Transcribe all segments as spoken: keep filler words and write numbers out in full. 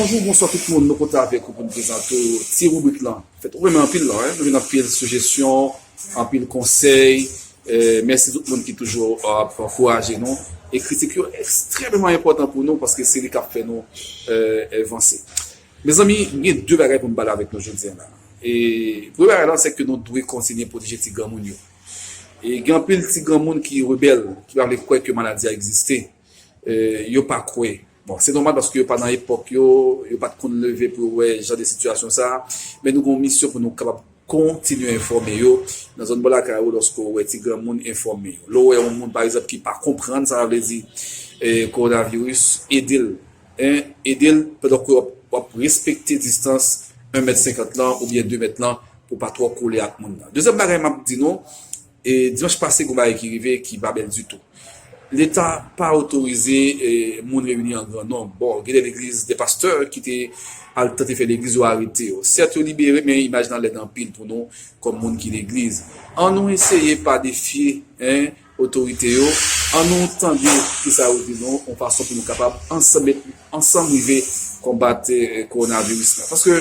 Bonjou, bonswa tout moun, nou kontan avèk ou pou n prezante w ti ribrik lan. Fèt ou renmen anpil lan, en, nou jwenn anpil sijesyon, anpil konsèy. Eh, mèsi tout moun ki toujou ap ankouraje nou. E kritik yo ekstrèmman enpòtan pou nou paske se li k ap fè nou eh, vanse. Mezanmi, m gen de bagay pou m pale avèk nou jodi a la. E premye bagay lan, se ke nou dwe kontinye pwoteje ti granmoun yo. E gen anpil ti granmoun ki rebèl, ki pa vle kwè ke maladi a egziste. Eh, yo pa kwè. Bon, se nòmal paske yo pa nan epòk yo, yo pa t konn leve pou yo wè jan de sitiyasyon sa a. Men nou gen yon misyon pou nou kapab kontinye enfòme yo nan zòn bò lakay ou lòske w wè ti granmoun enfòme yo. Lè w wè yon moun, pa egzanp, ki pa konprann sa sa vle di eh, kowonaviris, ede l. En, ede l pandan ke w ap, w ap respekte distans en mèt senkant lan oubyen de mèt lan pou w pa twò kole ak moun nan. Dezyèm bagay m ap di nou, e dimanch pase, gen yon bagay ki rive ki pa bèl ditou. Leta pa otorize eh, moun reyini an gran nonb. Bon, gen de legliz, de pastè ki te al tante fè legliz, yo arete yo. Sèt, yo libere, men imaj lan lèd anpil pou nou kòm moun ki legliz. An nou eseye pa defye en, otorite yo. An nou tande kisa yo di nou, yon fason pou nou kapab ansanm met ansanm rive konbat eh, kowonaviris la. Paske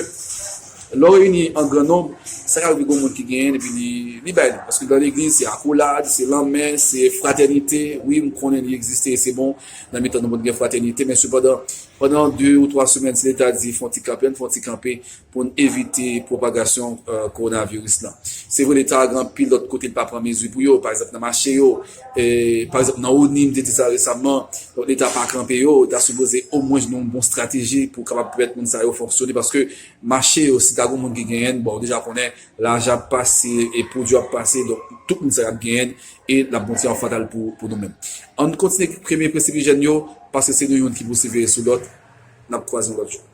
lè w reyini an gran nonb, sa ka rive gen yon moun ki genyen epi li, li bay li. Paske nan legliz, se akolad, se lanmen, se fratènite. Wi, m konnen li egziste e se bon nan mitan nou pou n gen fratènite, men sepandan, pandan de ou twa semèn, si Leta di fè yon ti kanpe, ann fè yon ti kanpe pou n evite pwopagasyon eh, kowonaviris la. Se vre, Leta a gen anpil lòt kote l pa pran mezi pou yo, pa egzanp nan mache yo, eh, pa egzanp nan ONI, m te di sa resaman, donk Leta pa kanpe yo, ta sipoze omwen jwenn yon bon estrateji pou kapab pèmèt moun sa yo fonksyone, paske mache yo, si ta gen moun ki genyen l, bon, ou deja konnen, lajan ap pase e pwodui ap pase, donk tout moun sa yo ap genyen l, e l ap bon ti fatal pou, pou nou menm. Ann kontinye premye prensip ijyèn yo, paske se nou youn ki pou siveye sou lòt, n ap kwaze yon lòt jou.